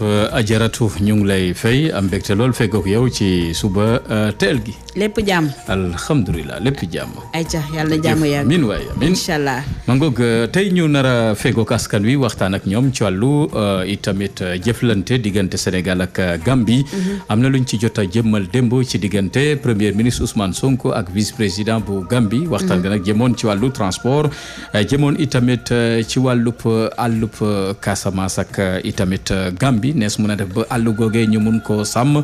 Ajaratu ñu ngi lay fay am mbégte lool fekkook yow ci suba teel gi. lépp jàmm. alhamdulilah lépp jàmm. ayca yàlla jàmm yàgg. amiin waay amiin incha allah. ma ngoog tey ñu nar a fekkook askan wi waxtaan ak ñoom ci wàllu itamit jëflante diggante Sénégal ak Gambie. am na luñ ci jot a jëmmal démb ci diggante premier ministre Ousmane Sonko ak vice président bu Gambie. waxtaan ga nag jëmoon ci wàllu transport jëmoon itamit ci wàllub àllub Casamance ak itamit Gambie nees mun a def ba àll googee ñu mun koo sàmm.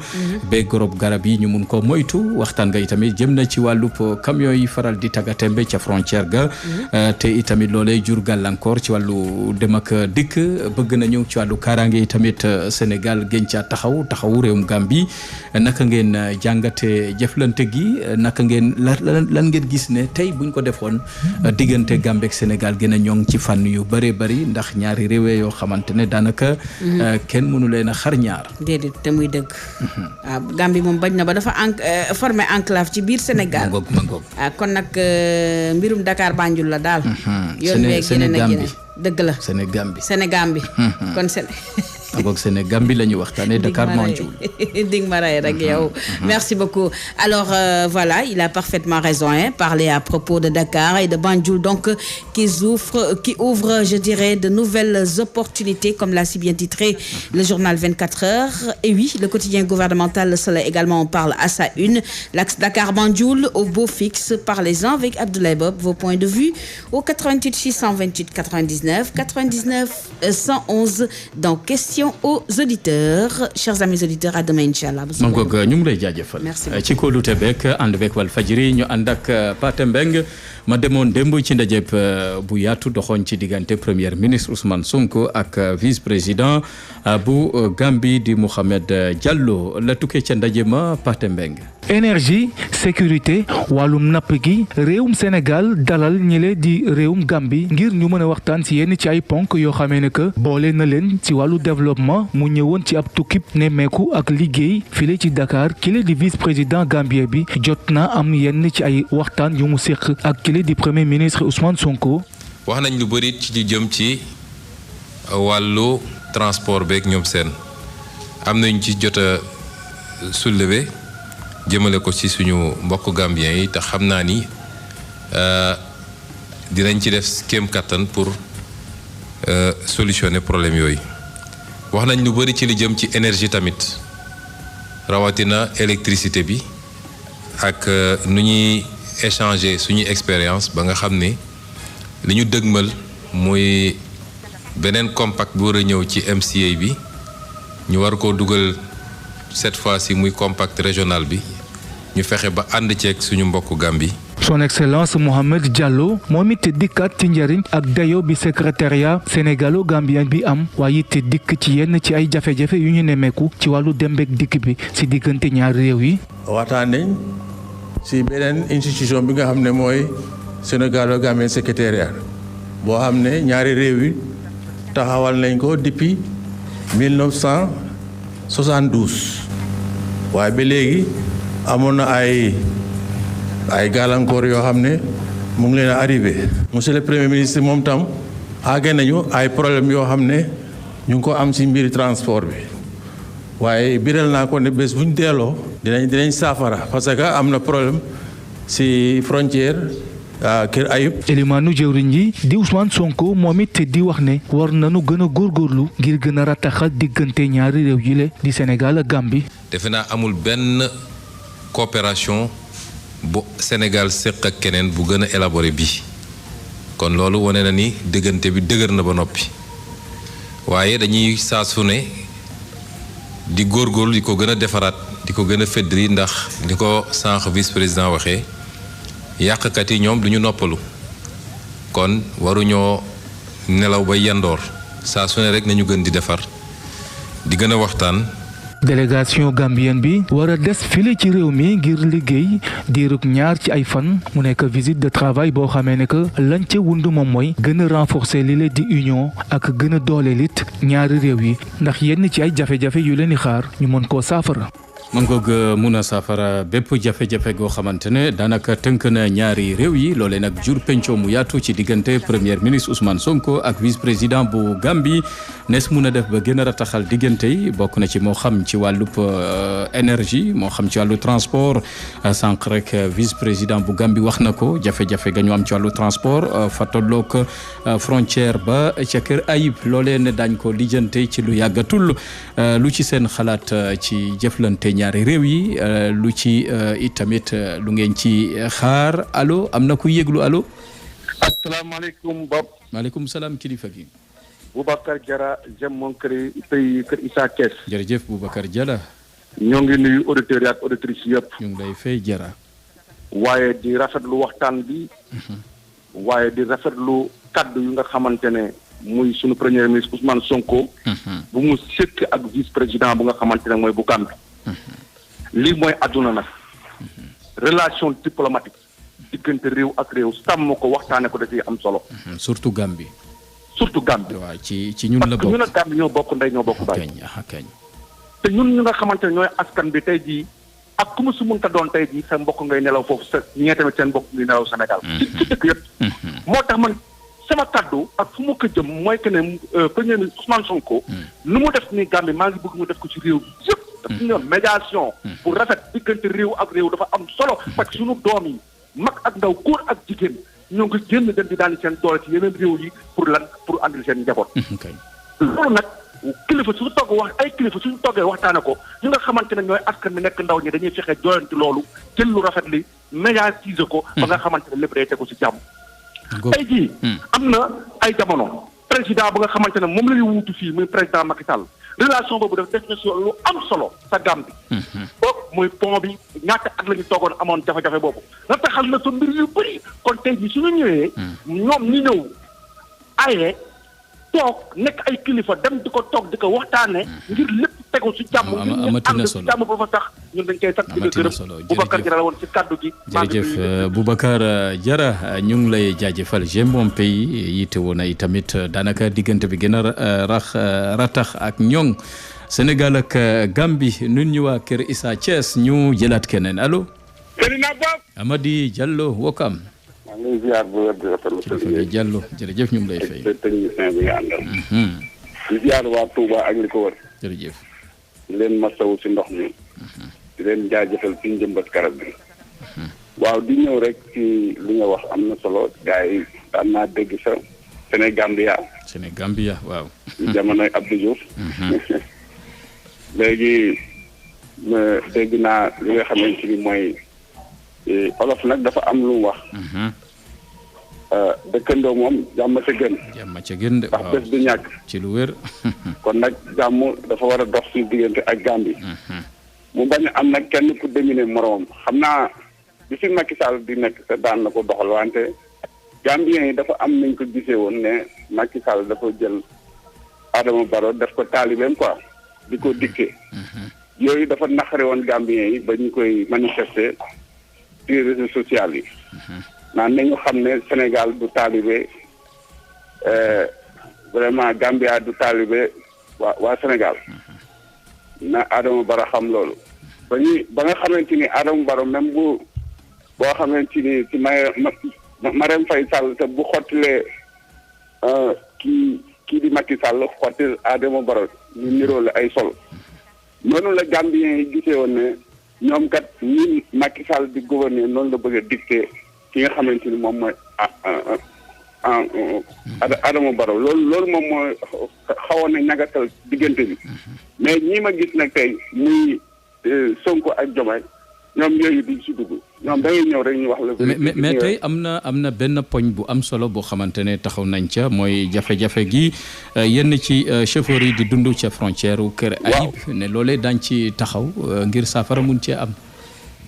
ba gorob garab yi ñu mun koo moytu waxtaan nga itamit jëm na ci wàllub camion yi faral di tagatembe ca frontière ga. te itamit loolee jur gàllankoor ci wàllu dem ak dikk bëgg nañu ci wàllu kaaraange itamit Sénégal gën caa taxawu réewum Gambie naka ngeen jàngate jëflante gi naka ngeen lan ngeen gis ne tey buñ ko defoon diggante Gambie ak Sénégal gën a ñoŋ ci fànn yu bëree bëri ndax ñaari réew yoo xamante ne daanaka kenn mënu leen a xar ñaar. déedéet te muy dëgg. waaw Gambie moom bañ na ba dafa formé enclave ci biir Sénégal. ma ngoog kon nag mbirum Dakar Banjul la daal. yoon weeg yeneen ak yeneen dëgg la. Sénégal bi kon donc Sénégal bi la ñuy waxtaanee Dakar Banjul. dig ma rey rek yow. merci beaucoup alors voilà il a parfaitement raison parler à propos de Dakar et de Banjul donc qui ouvre je dirais de nouvelles opportunités comme l'a si bien titré le journal 24 heures et oui le quotidien gouvernemental Le Soleil également on parle à sa une l'axe Dakar Banjul au beau fixe parlez-en avec Abdoulaye Bob vos points de vue au 88 628 99 111 dans question aux auditeurs chers amis auditeurs à demain inchallah. ma ngoog ñu ngi lay jaajëfal. merci ci kóolute beeg ànd beeg Walfadjri ñu ànd ak Pathé Mbeng ma demoon démb ci ndajeb bu yaatu doxoon ci diggante premier ministre Ousmane Sonko ak vice président bu Gambie di Mohamed Diallo la tukkee ca ndaje ma Pathé Mbeng. énergie sécurité wàllum napp gi réewum Sénégal dalal ñile di réewum Gambie ngir ñu mën a waxtaan ci yenn ci ay ponk yoo xamee ne que boole na leen ci wàllu développement mu ñëwoon ci ab tukkib nemmeeku ak liggéey file ci Dakar kile di vice président Gambie bi jot na am yenn ci ay waxtaan yu mu séq ak kile di premier ministre Ousmane Sonko. wax nañ lu bëri ci jëm ci wàllu transport beeg ñoom seen am nañ ci jot a soulever jëmale ko ci suñu mbokk Gambien yi te xam naa ni dinañ ci def kéem kattan pour solutionner problème yooyu. wax nañ lu bëri ci li jëm ci énergie tamit rawatina électricité bi ak nu ñuy échanger suñuy expérience ba nga xam ne li ñu dëgmal muy beneen compact bu war a ñëw ci MCA bi ñu war koo dugal cette fois-ci muy compact régional bi ñu fexe ba ànd ceeg suñu mbokku Gambie. son excellence Mohamed Diallo moom it dikkaat ci njëriñ ak dayo bi secrétariat sénégalo-gambien bi am waaye it dikk ci yenn ci ay jafe-jafe yu ñu nemmeeku ci wàllu dembeek dikk bi ci diggante ñaari réew yi. waxtaan nañ ci beneen institution bi nga xam ne mooy sénégalo-gambien secrétariat boo xam ne ñaari réew yi taxawal nañ ko depuis 1972 waaye ba léegi amoon na ay gàllankoor yoo xam ne mu ngi leen a arrivé. monsieur le premier ministre moom tam àgge nañu ay problème yoo xam ne ñu ngi ko am ci mbiri transport bi waaye biral naa ko ne bés bu ñu delloo dinañ saafara parce que am na problème ci frontière Kër Ayib. Elimaanu jëwriñ yi di Ousmane Sonko moom it di wax ne war nañu gën a góorgóorlu ngir gën a rataxal diggante ñaari réew yi la di Sénégal ak Gambie. defe naa amul benn coopération bu Sénégal séq ak keneen bu gën a élaboré bii kon loolu wane na ni diggante bi dëgër na ba noppi waaye dañuy saa su ne di góorgóorlu di ko gën a defaraat di ko gën a feddali ndax ni ko sànq vice président waxee yàqkat yi ñoom du ñu noppalu kon waruñoo nelaw ba yandoor saa su ne rek nañu gën di defar di gën a waxtaan. délégation gambienne bi war a des file ci réew mi ngir liggéey diirug ñaar ci ay fan mu nekk visite de travail boo xamee ne que lañ ca wund moom mooy gën a renforcer li leen di union ak gën a dooleel it ñaari réew yi ndax yenn ci ay jafe-jafe yu leen di xaar ñu mën koo saafara. ma ngoog mun a saafara bépp jafe-jafe goo xamante ne daanaka tënk na ñaari réew yi loolee nag jur penco mu yaatu ci diggante premier ministre Ousmane Sonko ak vice président bu Gambie nees mun a def ba gën a rataxal diggante yi bokk na ci moo xam ci wàllub énergie moo xam ci wàllu transport sànq rek vice président bu Gambie wax na ko jafe-jafe ga ñu am ci wàllu transport fa tolloog frontière ba ca Kër Ayib loolee ne daañ ko lijjante ci lu yàggatul lu ci seen xalaat ci jëflante ñaari réew yi lu ci itamit lu ngeen ci xaar allo am na ku yëglu allo. asalaamaaleykum Bob. maaleykum salaam kilifa gi. Boubacar Diarra jëm moom kër Issa Thiès. jërëjëf Boubacar Diarra. ñoo ngi nuyu auditeurs yi ak auditrices yëpp. ñu ngi lay fay Diarra. waaye di rafetlu waxtaan bi. waaye di rafetlu kaddu yu nga xamante ne muy sunu premier ministre Ousmane Sonko. bu mu sëkk ak vice président bu nga xamante ne mooy bu Gambie. lii mooy àdduna nag. relation diplomatique. diggante réew ak réew sàmm ko waxtaane ko dafay am solo. surtout Gambie. surtout Gambie. waaw ci ñun la bokk parce que ñun ak Gambie ñoo bokk ndey ñoo bokk baay. kañ. te ñun ñu nga xamante ne ñooy askan bi tey jii ak ku mu su mënta doon tey jii sa mbokk ngay nelaw foofu sa ñee tamit seen mbokk ngay nelaw Sénégal. ci dëkk yëpp. moo tax man sama kaddu ak fu mu ko jëm mooy que ne premier ministre Ousmane Sonko. nu mu def nii Gambie maa ngi bëgg mu def ko ci réew bi yëpp. daf ñu médiation. pour rafet diggante réew ak réew dafa am solo parce que suñu doom yi mag ak ndaw góor ak jigéen ñoo ngi génn dem di daani seen doole ci yeneen réew yi pour lan pour andil seen njaboot. loolu nag kilifa suñu togg wax ay kilifa suñu toggee waxtaane ko ñu nga xamante ne ñooy askan bi nekk ndaw ñi dañuy fexe jooyanti loolu jël lu rafet li médiatiser ko. ba nga xamante ne lépp day tegu ci jàmm. tey jii am na ay jamono président bu nga xamante ne moom la ñu wuutu fii muy président Macky Sall relation boobu def na si lu am solo sa Gambie. boobu muy pont bi ñaata at la ñu toogoon amoon jafe-jafe boobu nga taxal na sa mbir yu bëri kon tey jii suñu ñëwee. ñoom ñi ñëw aye toog nekk ay kilifa dem di ko toog di ko waxtaanee. ngir lépp tegu ci jàmm. amatina solo jàmm ba fa tax ñun dañ koy sant di la gërëm Boubacar Diarra woon ci kaddu gi. jërëjëf Boubacar Diarra ñu ngi lay jaajëfal j'aime mon pays yitte woon na tamit daanaka diggante bi gën a ratax ak ñoŋ Sénégal ak Gambie nun ñu waa Kër Issa Thiès ñu jëlaat keneen allo. Seydina Bob. Amady Diallo Wokam. maa ngi lay ziar bu wér di rafetlu Kilifa Diallo jërëjëf ñu ngi lay fay. technicien bi nga àndal. di ziar waa Touba ak li ko wër. jërëjëf. di leen masawu si ndox mi. di leen jaajëfal ci njëmbat garab bi. waaw di ñëw rek ci li nga wax am na solo gars yi daan naa dégg sa Sénégambia. Sénégambia waaw. jamonoy Abdou Diouf. léegi dégg naa li nga xamante ni mooy olof nag dafa am lu mu wax. dëkkandoo moom jàmm ca gën. jàmm ca gën de ndax bés du ñàkk. ci lu wér. kon nag jàmm dafa war a dox suñu diggante ak Gambie. mu bañ a am nag kenn ku dominer moroomam xam naa bi fi Macky Sall di nekk te daan na ko doxal wante Gambien yi dafa am nañ ko gisee woon ne Macky Sall dafa jël Adama Barrow def ko taalibeem quoi di ko dicté. yooyu dafa naqare woon Gambien yi ba ñu koy manifester ci réseaux sociaux yi. naan nañu xam ne Sénégal du taalibe vraiment Gambia du taalibe waa Sénégal. na Adama Barrow xam loolu. ba nga xamante ni Adama Barrow même boo xamante ni ci Marème Faye Sall te bu xottilee kii di Macky Sall xottil Adama Barrow ñu niroo la ay sol. noonu la Gambien yi gisee woon ne ñoom kat ñi Macky Sall di gouverner noonu la bëgg a dicté ki nga xamante ni moom mooy Adama Barrow loolu moom mooy xawoon na ñagatal diggante bi mais ñi ma gis nag tey muy Sonko ak Diomaye ñoom yooyu duñ si dugg ñoom da ngay ñëw rek ñu wax la. mais tey am na benn poñ bu am solo boo xamante ne taxaw nañ ca mooy jafe-jafe gi yenn ci chauffeurs yi di dund ca frontière u Kër Ayib. ne loolee daañ ci taxaw ngir saafara mun cee am.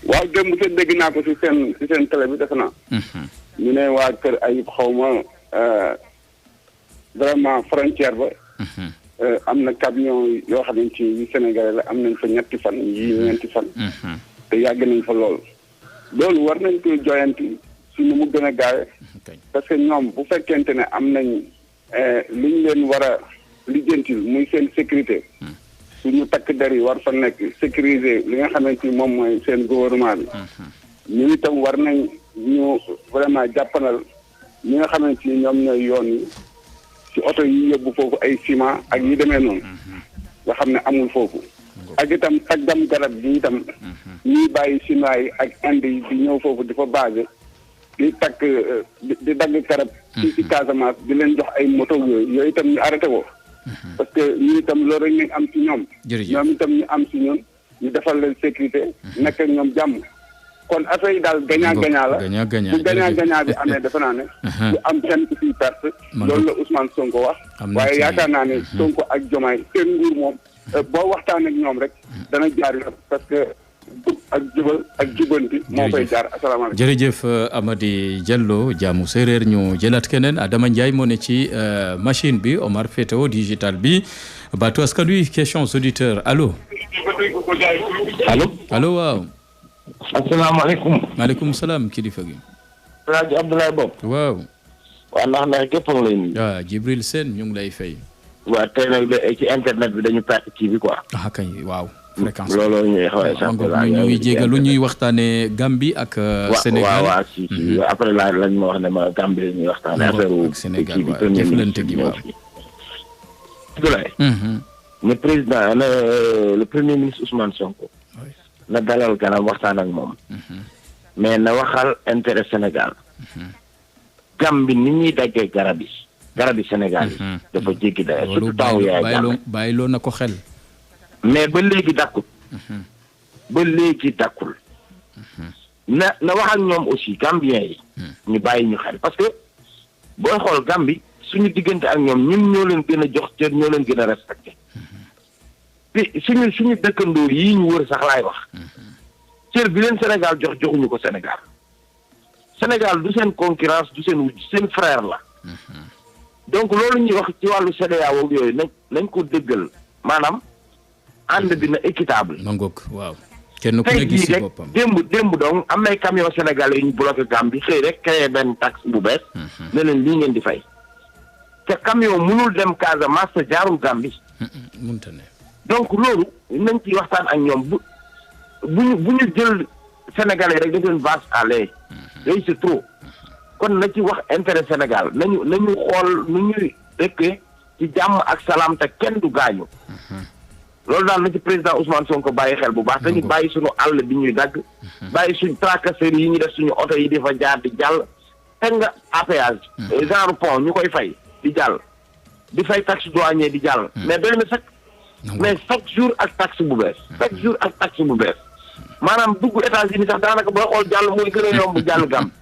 waaw démb te dégg naa ko si seen télé bi defe naa. ñu ne waa Kër Ayib xaw ma vraiment frontière ba. am na camion yoo xamante ni Sénégalais la am nañ fa ñetti fan yii ñeenti fan. te yàgg nañ fa loolu war nañ koy joyanti si nu mu gën a gaawe parce que ñoom bu fekkente ne am nañ li ñu leen war a lijjantil muy seen sécurité suñu takk der yi war fa nekk sécuriser li nga xamante ni moom mooy seen gouvernement bi ñu itam war nañ ñu vraiment jàppanal ñi nga xamante ni ñoom ñooy yoon yi ci oto yi yóbbu foofu ay ciment ak yi demee noonu nga xam ne amul foofu ak itam taggam garab gi itam ñuy bàyyi chinois yi ak inde yi di ñëw foofu di fa basé di takk di dagg garab ci Casamance di leen jox ay moto yooyu itam ñu arrêté ko parce que ñu itam loolu rek nañ am ci ñoom ñoom itam ñu am ci ñun ñu defal leen sécurité nekk ak ñoom jàmm kon affaire yi daal gagnant-gagnant la bu gagnant-gagnant bi amee defe naa ne du am kenn ku fiy perte loolu la Ousmane Sonko wax waaye yaakaar naa ne Sonko ak Diomaye seen nguur moom boo waxtaan ak ñoom rek dana jaar yoon parce que jub ak jubal ak jubanti moo koy jaar asalaamaaleykum jërëjëf Amady Diallo jaamu séeréer ñu jëlaat keneen Adama Ndiaye moo ne ci machine bi Omar Fétéo digital bi baatu askan wi questions auditeurs allo allo waaw asalaamaaleykum maaleykum salaam kilifa gi Alaaji Abdoulaye Bob waaw ndax képp a ngi lay nuyu waaw Jibril Sène ñu ngi lay fay waaw tey nag ci internet bi dañu perte kii bi quoi kañ waaw fréquence looloo ñuy xawee sax ñu ngi jégalu ñuy waxtaane Gambie ak Sénégal waaw si après lañ ma wax ne ma Gambie la ñuy waxtaane affaire Sénégal waaw jëflante gi waaw Abdoulaye le président le premier ministre Ousmane Sonko na dalal ganam waxtaan ak moom mais na waxal intérêt Sénégal Gambie ni ñuy daggee garab yi Sénégal yi dafa jéggi daye surtout taw yaay bàyyiloo na ko xel mais ba léegi dakkul na wax ak ñoom aussi Gambien yi ñu bàyyi ñu xel parce que booy xool Gambie suñu diggante ak ñoom ñun ñoo leen gën a jox cër ñoo leen gën a respecté te suñu dëkkandoo yii ñu wër sax laay wax cër bi leen Sénégal joxuñu ko Sénégal du seen concurrence du seen wujj seen frère la donc loolu ñuy wax ci wàllu CEDEAO yooyu nañ ko dëggal maanaam ànd bi na équitable. nangook waaw kenn ku ne gis ci boppam démb donc am nay camion sénégalais yu ñu bloqué Gambie xëy rek créé benn taxe bu bees ne leen lii ngeen di fay te camion mënul dem Casamance te jaarul Gambie mënta ne donc loolu nañ ci waxtaan ak ñoom bu ñu jël sénégalais rek def leen vache à lait yooyu c'est trop kon na ci wax intérêt Sénégal nañu xool nu ñuy dëkkee ci jàmm ak salaam te kenn du gaañu loolu daal na ci président Ousmane Sonko bàyyi xel bu baax dañu bàyyi suñu àll bi ñuy dagg bàyyi suñ tracasserie yi ñu def suñu oto yi di fa jaar di jàll teg nga péage genre pont ñu koy fay di jàll di fay taxe douanier di jàll mais doy na sax mais chaque jour ak taxe bu bees maanaam dugg États-Unis sax daanaka booy xool jàll mooy gën a yomb jàll Gambie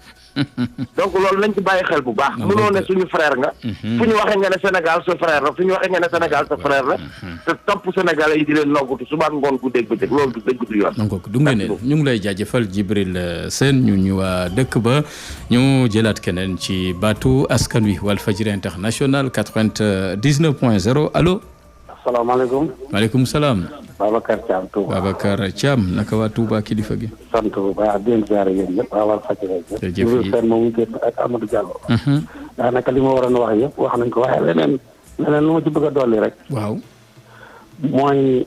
donc loolu nañ ci bàyyi xel bu baax mënoo ne suñu frère nga fu ñu waxee nga ne Sénégal sa frère la fu ñu waxee nga ne Sénégal sa frère la te topp Sénégalais yi di leen noggutu subaat ngoon gu dégg bëccëg loolu du dëgg du yoon donc du ngeen ñu ngi lay jaajëfal Jibril Sène ñu waa dëkk ba ñu jëlaat keneen ci baatu askan wi Walfadjri International 99.0 allo asalaamaaleykum maaleykum salaam Babacar Thiam Touba Babacar Thiam naka waa Touba kilifa gi sant bu baax di leen ziare yéen ñëpp waa Walfadjri jërëjëf seen moom génn ak Amadou Diallo daanaka li ma waroon wax yëpp wax nañ ko waaye leneen lu ma ci bëgg a dolli rek waaw mooy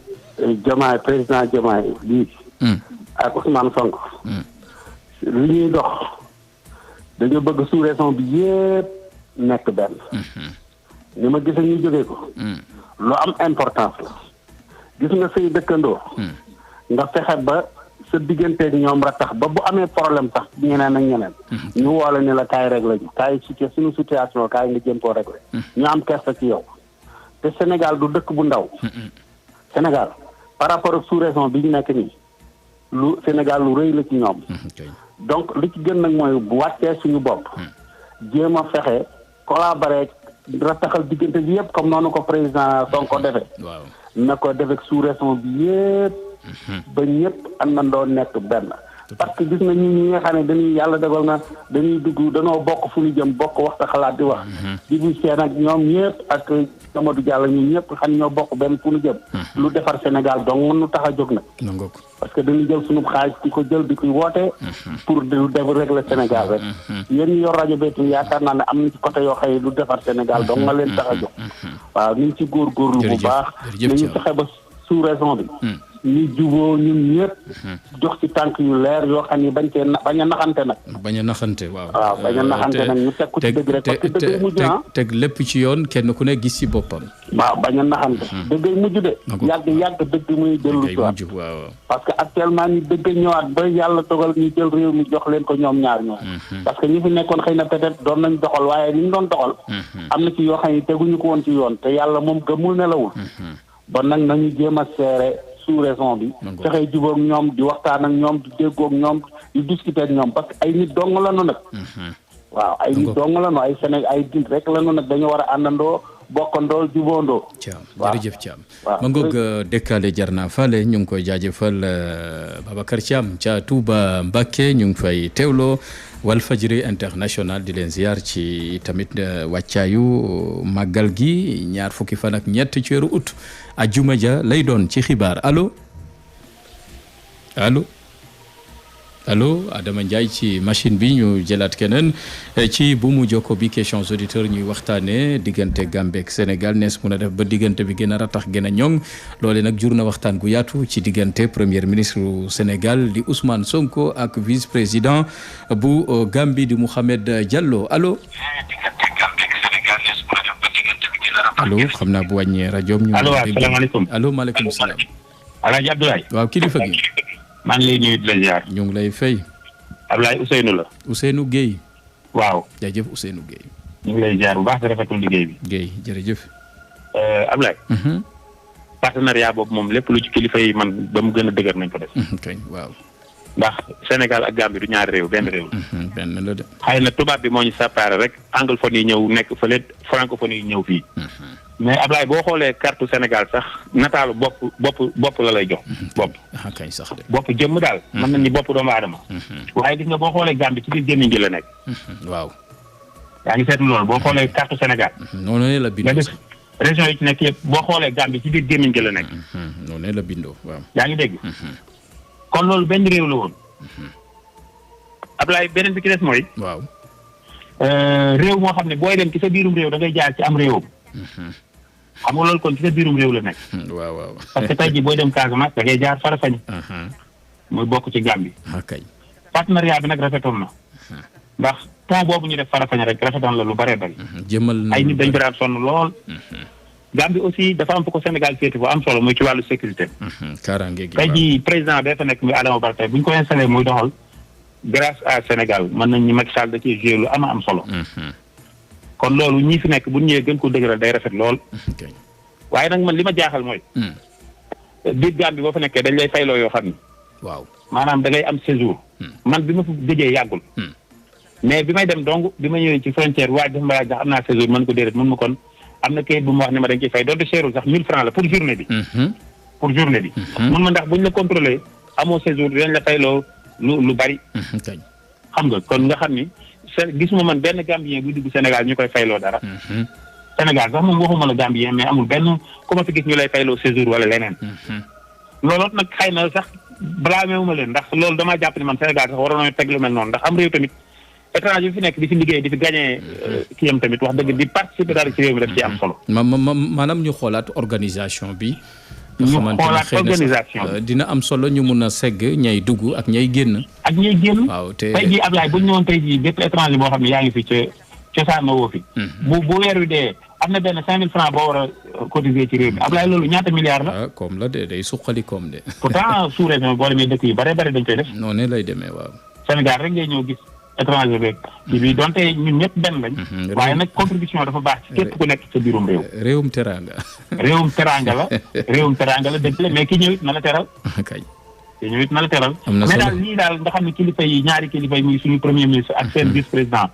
Diomaye président Diomaye bii ak Ousmane Sonko li ñuy dox dañoo bëgg sous-région bi yëpp nekk benn ni ma gis ñu jógee ko lu am importance la gis nga say dëkkandoo nga fexe ba sa digganteeg ñoom ratax ba bu amee problème sax ñeneen ak ñeneen ñu woole ne la kaay réglé ñu kaay suñu situation kaay nga jëm koo réglé ñu am kersa ci yow te Sénégal du dëkk bu ndaw Sénégal par rapport ak sous-région bi ñu nekk nii lu Sénégal lu rëy la ci ñoom donc li ci gën nag mooy bu wàccee suñu bopp jéem a fexe collaborer rataxal diggante bi yëpp comme noonu ko président Sonko defee na ko defek sous-région bi yëpp ba ñëpp àndandoo nekk benn parce que gis na ñi nga xam ne dañuy yàlla dogal na dañuy dugg danoo bokk fu ñu jëm bokk waxta xalaat di wax di bu seen ak ñoom ñëpp ak Amadou Diallo ñun ñëpp xam ñoo bokk benn fu ñu jëm lu defar Sénégal donc mën nu tax a jóg nag parce que dañuy jël suñu xaalis di ko jël di ko woote pour du def régler Sénégal rek yéen ñu yor rajo beetu yaakaar naa ne am na ci côté yoo xëy lu defar Sénégal donc nga leen tax a jóg waaw niñ ci góorgóorlu bu baax nañu fexe ba sous-région bi. ñu juboo ñun ñëpp. jox ci tànk yu leer yoo xam ni bañ a naxante nag. bañ a naxante waaw. waaw bañ a naxante nag ñu teg ko ci dëgg rek parce que dëgg mujj na teg lépp ci yoon kenn ku ne gis ci boppam. waaw bañ a naxante. dëgg mujj de. yàgg dëgg muy dellu si waat. waaw. parce que actuellement ni dëgg ñëwaat ba yàlla dogal ñu jël réew mi jox leen ko ñoom ñaar ñoom. parce que ñi fi nekkoon xëy na peut-être doon nañ doxal waaye ni ñu doon doxal. am na ci yoo xam ne teguñu ko woon ci yoon te yàlla moom gëmul nelawul. bon nag nañu jéem a seere sous-région bi fexee jubóog ñoom di waxtaan ak ñoom di déggoog ñoom di discuter ak ñoom parce que ay nit dong lañu nag waaw ay nit dong lañu ay Sénégal ay nit rek lañu nag dañu war a àndandoo bokkandoo jubóondoo. Thiam jërëjëf Thiam. ma ngoog dëkkaale Jarna Fale ñu ngi koy jaajëfal Babacar Thiam ca Touba Mbacké ñu ngi fay teewloo Walfadjri international di leen ziar ci tamit wàccaayu màggal gi ñaar fukki fan ak ñett ci weeru août ajjuma ja lay doon ci xibaar allo Adama Ndiaye ci machine bi ñu jëlaat keneen ci bu mu jokko bi questions auditeurs ñuy waxtaane diggante Gambie ak Sénégal nees mun a def ba diggante bi gën a ratax gën a ñoŋ loole nag jur na waxtaan gu yaatu ci diggante premier ministre Sénégal di Ousmane Sonko ak vice président bu Gambie di Mouhamed Diallo allo xam naa bu wàññee rajoom ñu asalaamaaleykum maaleykum salaam Alaaji Abdoulaye waaw kilifa gi maa ngi lay nuyu di la ziar. ñu ngi lay fay. Ablaye Ousseynou la. Ousseynou Guèye. waaw. jaajëf Ousseynou Guèye. ñu ngi lay ziar bu baax di rafetlu liggéey bi. Guèye jërëjëf. Ablaye. partenariat boobu moom lépp lu ci kilifa yi man ba mu gën a dëgër nañ ko def. kay waaw. ndax Sénégal ak Gambie du ñaari réew benn réew. benn la de. xëy na tubaab bi moo ñu séparé rek anglophone yi ñëw nekk fële francophone yi ñëw fii. mais Ablaye boo xoolee carte Sénégal sax nataalu bopp la lay jox. bopp kay sax de. bopp jëmm daal. mën nañu bopp doomu aadama. waaye gis nga boo xoolee Gambie ci biir gémmiñ gi la nekk. waaw. yaa ngi seetlu loolu boo xoolee carte Sénégal. noonu la bindoo nga def région yi ci nekk yëpp boo xoolee Gambie ci biir gémmiñ gi la nekk. noonu la bindoo waaw. yaa ngi dégg. kon loolu benn réew la woon. Ablaye beneen bi ci des mooy. waaw. réew moo xam ne booy dem ci sa biirum réew da ngay jaar ci am réewam. xam nga loolu kon ci sa biirum réew la nekk. waaw. parce que tey jii booy dem Casamance da ngay jaar Farafeñ. muy bokk ci Gambie. kay. partenariat bi nag rafetoon na. ndax temps boobu ñu def Farafeñ rek rafetoon la lu bëree bëri. jëmal ay nit dañ ko daan sonn lool. Gambie aussi dafa am fu ko Sénégal féete fu am solo muy ci wàllu sécurité. kaaraange gi tey jii président bee fa nekk muy Adama Barrow tey bu ñu ko installé muy doxal grâce à Sénégal mën nañ ñu Macky Sall da ciy joué lu am solo. kon loolu ñii fi nekk bu ñu ñëwee gën ko dëgëral day rafet lool. waaye nag man li ma jaaxal mooy. biir Gambie boo fa nekkee dañ lay fayloo yoo xam ni. waaw maanaam da ngay am séjour. man bi ma fa gëjee yàggul. mais bi may dem donc bi ma ñëwee ci frontière waaye dafa ma laaj ndax am naa séjour mën ko déedéet mën ma kon am na kayit bu ma wax ne ma dañ ciy fay doonte cherul sax 1000 francs la pour journée bi. mun ma ndax buñ la contrôlé amoo séjour dinañ la fayloo lu bari. xam nga kon nga xam ni gisuma man benn Gambien buy dugg Sénégal ñu koy fayloo dara. Sénégal sax moom waxuma la Gambien mais amul benn ku ma fi gis ñu lay fayloo séjour wala leneen. looloot nag xëy na sax balaa meewuma leen ndax loolu damaa jàpp ni man Sénégal sax waroon nañu teg lu mel noonu ndax am réew tamit étranger bi fi nekk di fi liggéey di fi gagné kii am tamit wax dëgg di participer daal ci réew mi daf ci am solo. maanaam ñu xoolaat organisation bi. ñu xoolaat organisation dina am solo ñu mun a segg ñay dugg ak ñay génn. waaw te tey jii Ablaye bu ñu ñëwoon tey jii bépp étranger boo xam ne yaa ngi fi ca cosaanoo woo fi. bu weer wi dee am na benn 5000 francs boo war a cotiser ci réew mi Ablaye loolu ñaata milliards la. comme la de day suqali comme de. pourtant sous région boo demee dëkk yu bare bare dañ koy def. noonu lay demee waaw. Sénégal rek ngay ñëw gis étranger beeg. ci biir donte ñun ñëpp benn lañ. waaye nag contribution dafa baax ci képp ku nekk sa biirum réew. réewum teraanga. réewum teraanga la dëgg la mais ki ñëwit na la teral. kay. ki ñëwit na la teral. am na mais solo daal lii daal nga xam ne kilifa yi ñaari kilifa yi muy suñu premier ministre ak seen vice président.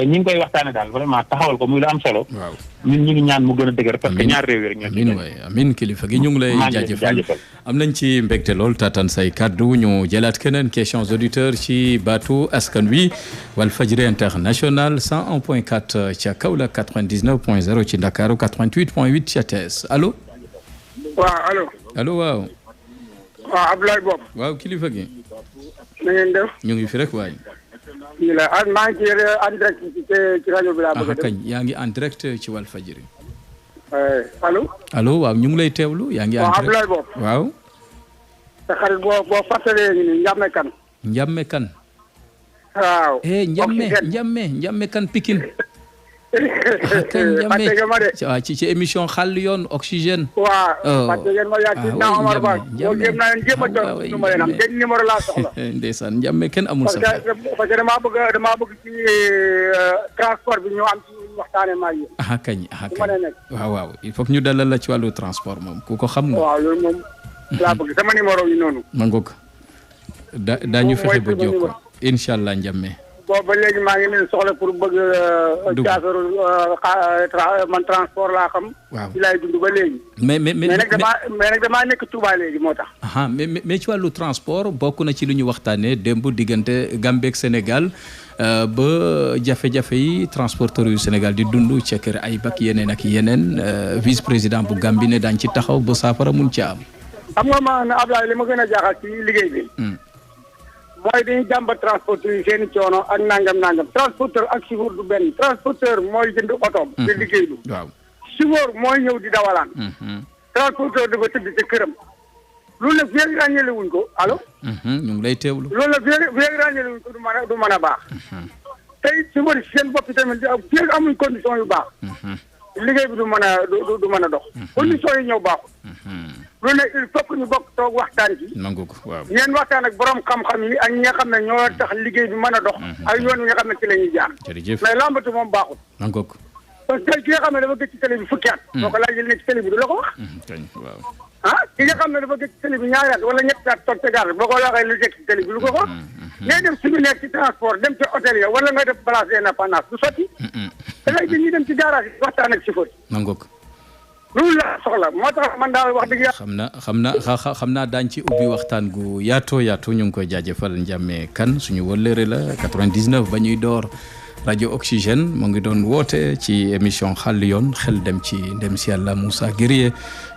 ñi ngi koy waxtaane daal vraiment taxawal ko muy lu am solo. waaw ñun ñu ngi ñaan mu gën a dëgër parce que ñaari réew yi rek ñoo ci. amiin waay amiin kilifa gi ñu ngi lay jaajëfal am nañ ci mbégte lool taataan say kaddu ñu jëlaat keneen questions auditeurs ci baatu askan wi Walfadjri international 101.4 ca Kaolack 99.0 ci Ndakaaru 88.8 ca Thiès allo. waaw allo waaw. waaw Abdoulaye Bob. waaw kilifa gi. na ngeen def. ñu ngi fi rek waay. maa ngi ci en direct ci rajo bi laa bëgg a def. kañ yaa ngi en direct ci Walfadjri. allo waaw ñu ngi lay teewlu yaa ngi. waaw Abdoulaye Bob. waaw. sa xarit boo fàttalee ñu ni Ndiame Kane. Ndiame Kane. waaw. Ndiame Kane Pikine. waaw ci émission xàll yoon oxygène. waaw fàtte ngeen ma yaa ci naa Omar Ba boo jéem naa leen jéem a jot nu ma leen am benn numéro laa soxla. ndeysaan Ndiame kenn amul sa parce que damaa bëgg ci transport bi ñu am ci waxtaane maa yi. kañ waaw il faut que ñu dalal la ci wàllu transport moom ku ko xam nga. waaw loolu moom laa bëgg sama numéro yi noonu. ma ngoog daañu fexe ba jokkoo incha allah Ndiame. boobu ba léegi maa ngi leen soxla pour bëgg. man transport laa xam. waaw ci laay dund ba léegi. mais nag damaa nekk Touba léegi moo tax. mais ci wàllu transport bokk na ci lu ñu waxtaanee démb diggante Gambie ak Sénégal ba jafe-jafe yi transporteurs yu Sénégal di dund ca kër ay bak yeneen ak yeneen vice président bu Gambie ne daañu ci taxaw ba saafara mun ci am. xam nga man Ablaye li ma gën a jaaxal ci liggéey bi. mooy dañuy jàmbat transporteur yi seen i coono ak nangam transporteur ak chauffeur du benn transporteur mooy jënd otoom. di liggéeylu. waaw chauffeur mooy ñëw di dawalaan. transporteur dafa tëdd ci këram. loolu nag feeg ràññale wuñ ko allo. ñu ngi lay teewlu. loolu nag feeg ràññale wuñ ko du mën a baax. tey chauffeur yi seen bopp tamit feeg amuñ condition yu baax. liggéey bi du mën a dox. condition yi ñëw baaxul. loolu nag il faut que ñu bokk toog waxtaan ci. nangu ko waaw. ngeen waxtaan ak borom xam-xam yi ak ñi nga xam ne ñoo tax liggéey bi mën a dox. ak yoon wi nga xam ne ci la ñuy jaar. jërëjëf mais lambatu moom baaxul. nangu ko. parce que ki nga xam ne dafa gëj ci télé bi fukki at. boo ko laajee nekk ci télé bi du la ko wax. waaw. ki nga xam ne dafa gëj ci télé bi ñaari at wala ñetti at toog ca gaar boo ko waxee lu nekk ci télé bi du ko wax. ngay dem suñu nekk ci transport dem ca hôtel ya wala nga def place d'indépendance du sotti. da ngay jël ñu dem ci garage yi waxtaan ak chauffeur. nangu ko. loolu la soxla moo tax man daal wax dëgg yàlla. xam naa daañu ci ubbi waxtaan gu yaatoo yaatu ñu ngi koy jaajëfal Ndiame Kane suñu wëllëre la 99 ba ñuy door rajo Oxygène mu ngi doon woote ci émission xàll yoon xel dem ci ndem si yàlla Moussa Guerrier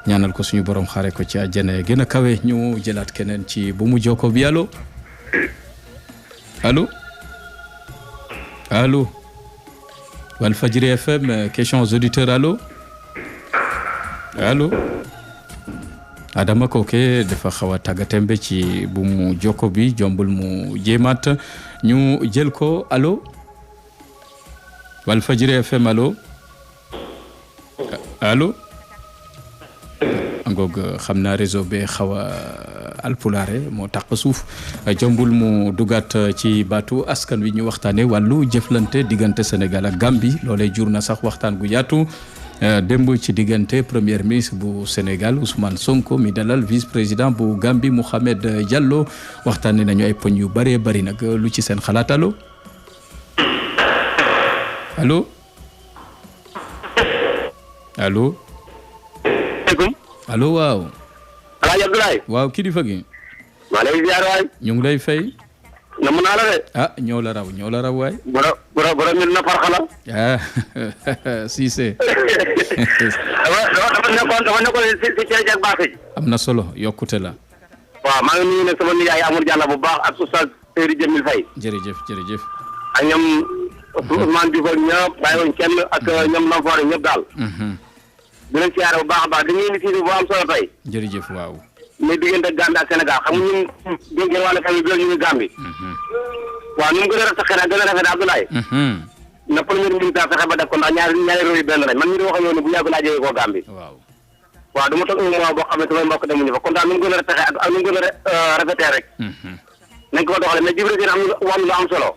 ñaanal ko suñu borom xaare ko ci àjjana gën a kawe ñu jëlaat keneen ci bu mu jokko bi allo Walfadjri FM question aux auditeurs allo Adama Koke dafa xaw a tàggatémbe ci bu mu jokko bi jombul mu jéemaat ñu jël ko allo Walfadjri FM allo ngoog xam naa réseau bi xaw a alpulaare moo tax suuf jombul mu dugaat ci baatu askan wi ñu waxtaane wàllu jëflante diggante Sénégal ak Gambie loolee jur na sax waxtaan gu yaatu démb ci diggante premier ministre bu Sénégal Ousmane Sonko mi dalal vice président bu Gambie Mouhamed Diallo waxtaane nañu ay poñ yu bëree bëri nag lu ci seen xalaat allo waaw. Alaaji Abdoulaye. waaw kilifa gi. maa lay ziar waay. ñu ngi lay fay. namm naa la de. ñoo la raw waay. borom mi na farxala. Cissé. dafa nekkoon si ceeb ak baax yi. am na solo yokkute la. waaw maa ngi nuyu nag sama nijaay Amadou Diallo bu baax ak Oustaz Seydou Djamil Faye. jërëjëf. ak ñoom Ousmane Diouf ak ñëpp bàyyiwoon kenn ak ñoom Lamfoore ñëpp daal. di leen siyaare bu baax a baax dañuy indi si bu am solo tey. jërëjëf waaw. muy diggante Gambie ak Sénégal xam nga ñun déggee wàllu famille bi ñu ngi Gambie. waaw nu mu gën a rafet gën a rafet Abdoulaye. na premier ministre fexe ba def ko ndax ñaari réew yi benn lañ man mii di wax ak yow ne bu yàgg laa jógee koo Gambie. waaw du ma toog un mois boo xam ne samay mbokk demuñu fa kon daal nu mu gën a rafetee ak nu mu gën a rafetee rek. nañ ko fa doxalee mais Jibril dina am lu am solo.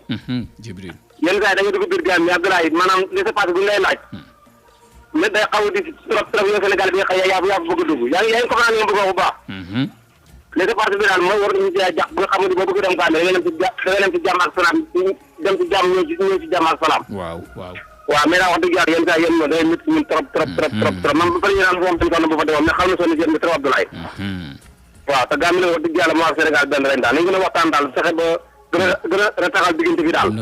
Jibril yenn saa yi da nga dugg biir Gambie Abdoulaye maanaam li se passe bu ñu lay laaj. mais day xaw a di trop yow Sénégal bi nga xëy yaa bëgg a dugg yaa ngi comprendre nga bëgg a wax bu baax. les parties bi daal mooy war nañu cee jàpp ba nga xam ne boo bëgg dem Gambie da nga dem ci jàmm ak salaam dem ci jàmm ñëw ci jàmm ak salaam. waaw mais daa wax dëgg yàlla yenn saa yéen ñoo day métti ñun trop man ba pare ñu naan moom tamit bu fa demoon mais xam na soo ni trop Abdoulaye. waaw te Gambie nag wax dëgg yàlla moo ak Sénégal benn ren daal nañ gën a waxtaan daal fexe ba gën a retaxal diggante bi daal. am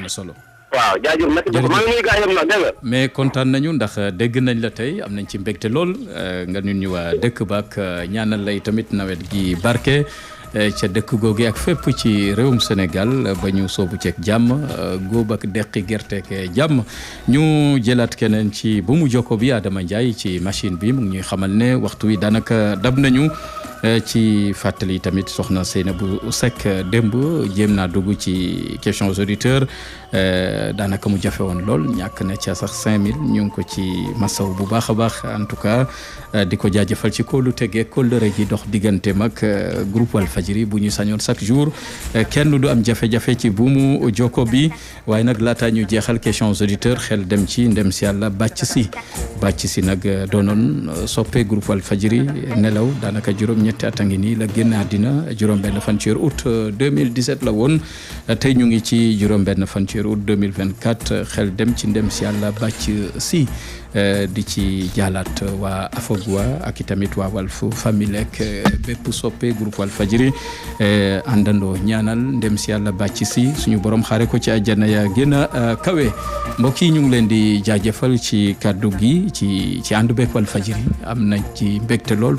na solo. waaw jaajëf merci beaucoup maa ngi nuyu gars yëpp nag dégg nga. mais kontaan nañu ndax dégg nañ la tey am nañ ci mbégte lool nga ñun ñu waa dëkk ba ak ñaanal lay tamit nawet gi barke ca dëkk googu ak fépp ci réewum Sénégal ba ñu soobu ceeg jàmm góob ak deqi gerte ak jàmm ñu jëlaat keneen ci bu mu jokko bi Adama Ndiaye ci machine bi mu ngi ñuy xamal ne waxtu wi daanaka dab nañu ci fàttali tamit soxna Seynabou Seck démb jéem naa dugg ci questions auditeurs daanaka mu jafe woon lool ñàkk na ca sax 5000 ñu ngi ko ci masaw bu baax a baax en tout cas di ko jaajëfal ci kóolu tegee kóllëre gi dox diggante mag groupe Walfadjri bu ñu sañoon chaque jour kenn du am jafe-jafe ci bu mu jokko bi waaye nag laataa ñu jeexal questions auditeurs xel dem ci ndem si yàlla bàcc si nag doonoon soppe groupe Walfadjri nelaw daanaka juróom-ñetti at a ngi nii la génn àddina juróom-benn fan ci août 2017 la woon tey ñu ngi ci juróom-benn fan ci août 2024 xel dem ci ndem si yàlla bàcc si di ci jaalaat waa Afogwa ak itamit waa Walf famille ak bépp soppe groupe Walfadjri àndandoo ñaanal ndem si yàlla bàcc si suñu borom xaare ko ci àjjana ya gën a kawe mbokk yi ñu ngi leen di jaajëfal ci kàddu gi ci ànd beeg Walfadjri am nañ ci mbégte lool.